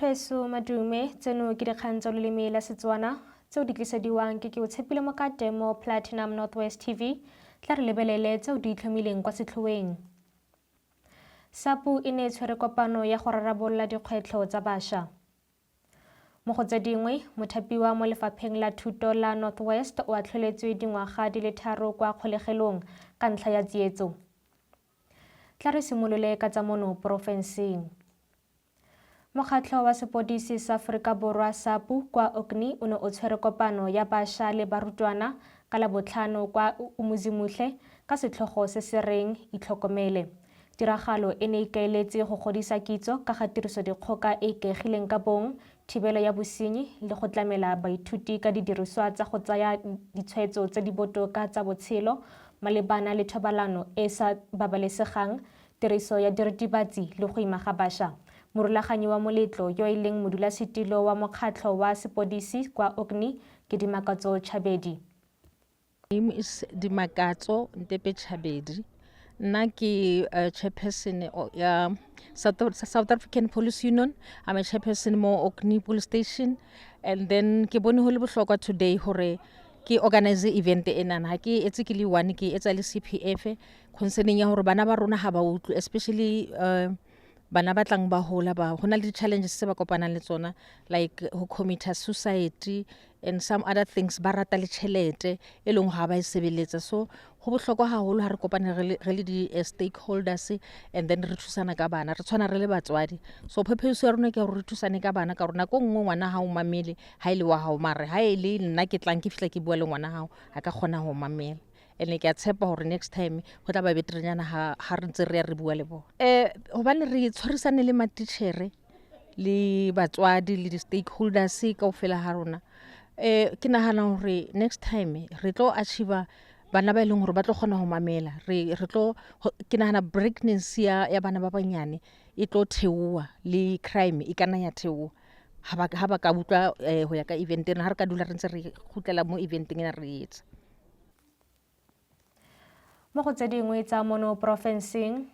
Batho madume, tseno ke dikgang tsa loleme la Setswana tseo di tlisediwang ke ke o tshepile mokate mo Platinum Northwest TV. Tla re lebelele tseo di itlhomileng kwa setlhoeng. SAPU e ne e tshwere kopano ya go rarabolola dikgwetlho tsa bašwa. Mo go tse dingwe, mothapiwa mo lefapheng la thuto la North West o atlholetswe dingwaga di le tharo kwa kgolegelong ka ntlha ya tsietso. Tla re simolole ka tsa mono porofenseng. Mokgatlho wa sepodisi sa Aforika Borwa SAPU kwa Orkney o ne o tshwere kopano ya bašwa le barutwana ka Labotlhano kwa Umuzimuhle ka setlhogo se se reng Itlhokomele. Tiragalo e ne e ikaeletse go godisa kitso ka ga tirisodikgoka e e ikaegileng ka bong, thibelo ya bosenyi le go tlamela baithuti ka didiriswa tsa go tsaya ditshwetso tse di botoka tsa botshelo malebana le thobalano e e sa babalesegang, tiriso ya diritibatsi le go ima ga baša. Morulaganyi wa moletlo, yo e leng modulasetilo wa mokgatlho wa sepodisi kwa Orkney ke Dimakatso Chabedi. Name is Dimakatso Ntepe Chabedi. Nna ke chairperson ya South African Police Union. I'm a chairperson mo Orkney Police Station. And then ke bone ho le bohlokwa today hore ke organize event enana. Ha ke etse ke le one, ke etsa le CPF concerning ya hore bana ba rona ha ba utlwe, especially bana ba tlang ba hola ba ho na le di-challenges tse ba kopanang le tsona like ho commit-a suicide and some other things. Ba rata le tšhelete e leng ga ba e sebeletsa, so go bohlokwa haholo ha re kopane re le di-stakeholders and then re thusana ka bana, re tshwana re le batswadi. So purpose ya rona ke gore re thusane ka bana, ka gore nako nngwe ngwana ga o mamele ha e le wa gago, mare ha e le nna ke tlang ke fitlha ke bua le ngwana gago, a ka kgona go mamela. And ke a tshepa gore next time go tla ba beterenyana ha re ntse re ya re bua le bona, gobane re tshwarisane le matitšhere le batswadi le di-stakeholders kaofela ga rona. Ke nagana gore next time re tlo achieve bana ba e leng gore ba tlo kgona go mamela. Re tlo, ke nagana pregnancy ya bana ba banyane e tlo theoa le crime e kana ya theoa ha ba ka utlwa go ya ka event ena, ha re ka dula re ntse re gutlela mo eventeng ena re etsa. Mo go tse dingwe tsa mono porofenseng,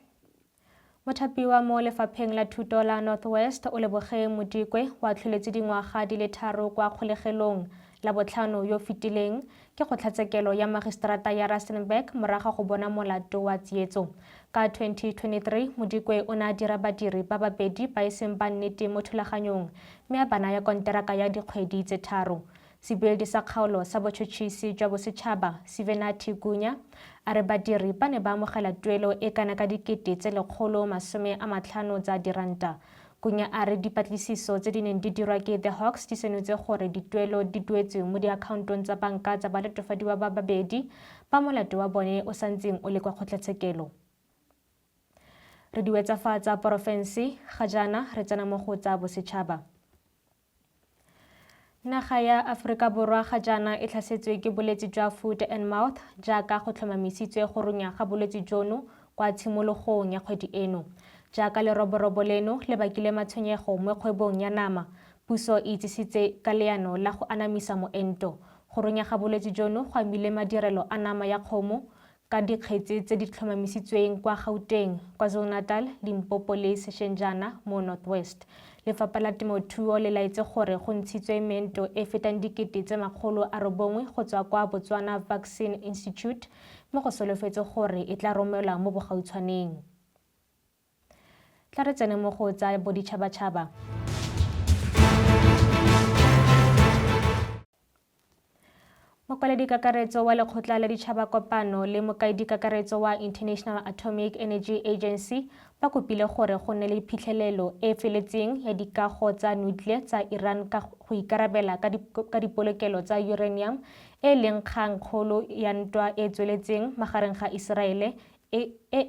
mothapiwa mo lefapheng la thuto la North West o leboge Modikwe o atlholetswe dingwaga di le tharo kwa kgolegelong Labotlhano yo fetileng ke kgotlatshekelo ya magistrata ya Rustenburg morago go bona molato wa tsietso. Ka 2023, Modikwe o ne a dira badiri ba babedi ba e seng ba nnete mo thulaganyong mme a ba naya konteraka ya dikgwedi tse tharo. Sebueledi sa kgaolo sa botšhotšhisi jwa bosetšhaba, Sivenathi Gunya, a re badiri ba ne ba amogela tuelo e kana ka 150,000 tsa diranta. Gunya a re dipatlisiso tse di neng di dirwa ke The Hawks di senotse gore dituelo di duetswe mo diakhaontong tsa banka tsa balatofadiwa ba babedi ba molato wa bone o santseng o le kwa kgotlatshekelo. Re di wetsa fa tsa porofense, ga jaana re tsena mo go tsa bosetšhaba. Naga ya Aforika Borwa ga jaana e tlhasetswe ke bolwetse jwa foot and mouth jaaka go tlhomamisitswe go runya ga bolwetse jono kwa tshimologong ya kgwedi eno. Jaaka leroborobo leno le bakile matshwenyego mo kgwebong ya nama, puso e itsisitse ka leano la go anamisa moento. Go runya ga bolwetse jono go amile madirelo a nama ya kgomo ka dikgetse tse di tlhomamisitsweng kwa Gauteng, KwaZulu-Natal, Limpopo le sešweng jaana mo North West. Lefapha la Temothuo le laetse gore go ntshitswe meento e fetang 900,000 go tswa kwa Botswana Vaccine Institute mme go solofetswe gore e tla romelwa mo bogautshwaneng. Tla re tsene mo go tsa boditšhabatšhaba. Mokwaledi-kakaretso wa Lekgotla la Ditšhabakopano le mokaedi-kakaretso wa International Atomic Energy Agency ba kopile gore go nne le phitlhelelo e e feletseng ya dikago tsa nuclear tsa Iran ka go ikarabela ka dipolokelo tsa uranium e e leng kgang kgolo ya ntwa e e tsweletseng magareng ga Iseraele e e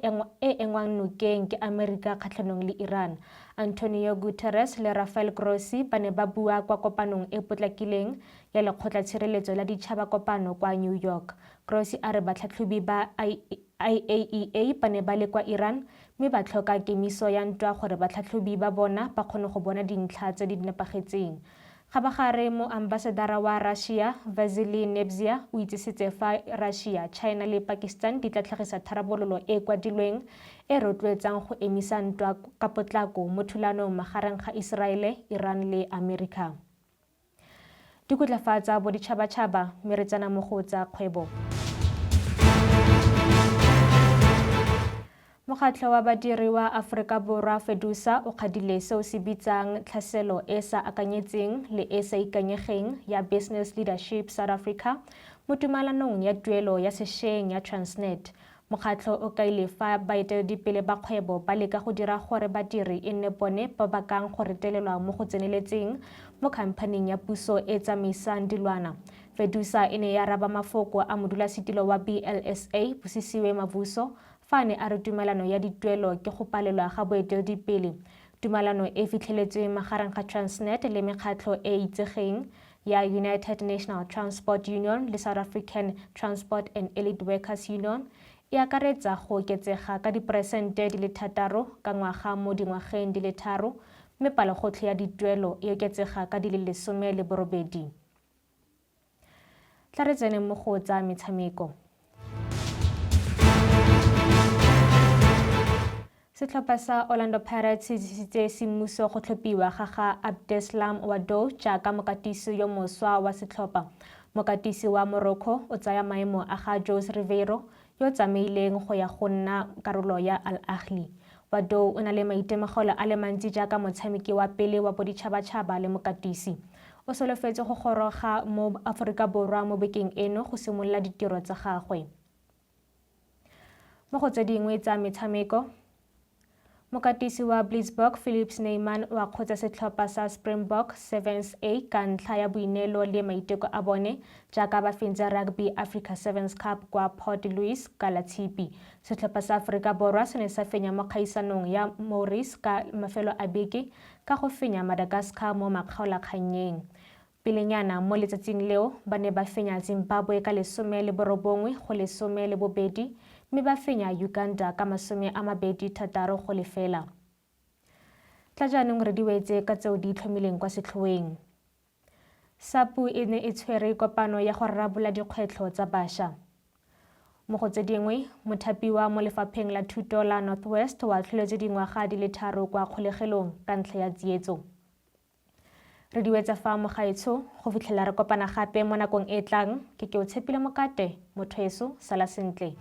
engwang nokeng ke Amerika kgatlhanong le Iran. Antonio Guterres le Rafael Grossi ba ne ba bua kwa kopanong e potlakileng ya Lekgotlatshireletso la Ditšhabakopano kwa New York. Grossi a re batlhatlhobi ba IAEA ba ne ba le kwa Iran mme ba tlhoka kemiso ya ntwa gore batlhatlhobi ba bona ba kgone go bona dintlha tse di nepagetseng. Kgabagare moambasadara wa Russia Vasily Nebzia o itsisitse fa Russia, China le Pakistan di tla tlhagisa tharabololo e e kwadilweng e rotloetsang go emisa ntwa ka potlako mo thulanong magareng ga Iseraele, Iran le Amerika. Dikutlafatsa boditšhabatšhaba mme re tsena mo go tsa kgwebo. Mokgatlho wa badiri wa Aforika Borwa FEDUSA o kgadile seo se bitsang tlhaselo e sa akanyetseng le e sa ikanyegeng ya Business Leadership South Africa mo tumalanong ya tuelo ya sešweng ya Transnet. Mokgatlho o kaile fa baeteledipele ba kgwebo ba leka go dira gore badiri e nne bone ba bakang go retelelwa mo go tseneletseng mo khamphaning ya puso e tsamaisang dilwana. FEDUSA e ne ya araba mafoko a modulasetilo wa BLSA Busisiwe Mavuso fa a ne a re tumelano ya dituelo ke go palelwa ga boeteledipele. Tumalano e fitlheletswe magareng ga Transnet le mekgatlho e e itsegeng ya United National Transport Union le South African Transport and Elite Workers Union e akaretsa go oketsega ka diperesente di le 6 ka ngwaga mo dingwageng di le 3, mme palogotlhe ya dituelo e oketsega ka di le 18. Tla re tseneng mo go tsa metshameko. Setlhopha sa Orlando Pirates se itsisitse semmuso go tlhophiwa ga ga Abdeslam Ouaddou jaaka mokatisi yo moswa wa setlhopha. Mokatisi wa Morocco o tsaya maemo a ga Jose Riveiro yo o tsamaileng go ya go nna karolo ya Al Ahly. Ouaddou o na le maitemogelo a le mantsi jaaka motshameki wa pele wa boditšhabatšhaba le mokatisi. O solofetse go goroga mo Aforika Borwa mo bekeng eno go simolola ditiro tsa gagwe. Mo go tse dingwe tsa metshameko, mokatisi wa Blitzbok Philippe Snyman o akgotse setlhopha sa Springbok Sevens A ka ntlha ya boineelo le maiteko a bone jaaka ba fentse Rugby Africa Sevens Cup kwa Port Louis ka Latshipi. Setlhopha sa Aforika Borwa se ne sa fenya mo kgaisanong ya Maurice ka mafelo a beke ka go fenya Madagascar mo makgaolakgannyeng. Pelenyana mo letsatsing leo, ba ne ba fenya Zimbabwe ka 19 go 12 mme ba fenya Uganda ka 26 go 0. Tla jaanong re di wetse ka tseo di itlhomileng kwa setlhoeng. SAPU e ne e tshwere kopano ya go rarabolola dikgwetlho tsa bašwa. Mo go tse dingwe, mothapiwa mo lefapheng la thuto la North West o atlholetswe dingwaga di le 3 kwa kgolegelong ka ntlha ya tsietso. Re di wetsa fa mogaetsho, go fitlhela re kopana gape mo nakong e e tlang, ke Keotshepile Mokate, motho heso, sala sentle.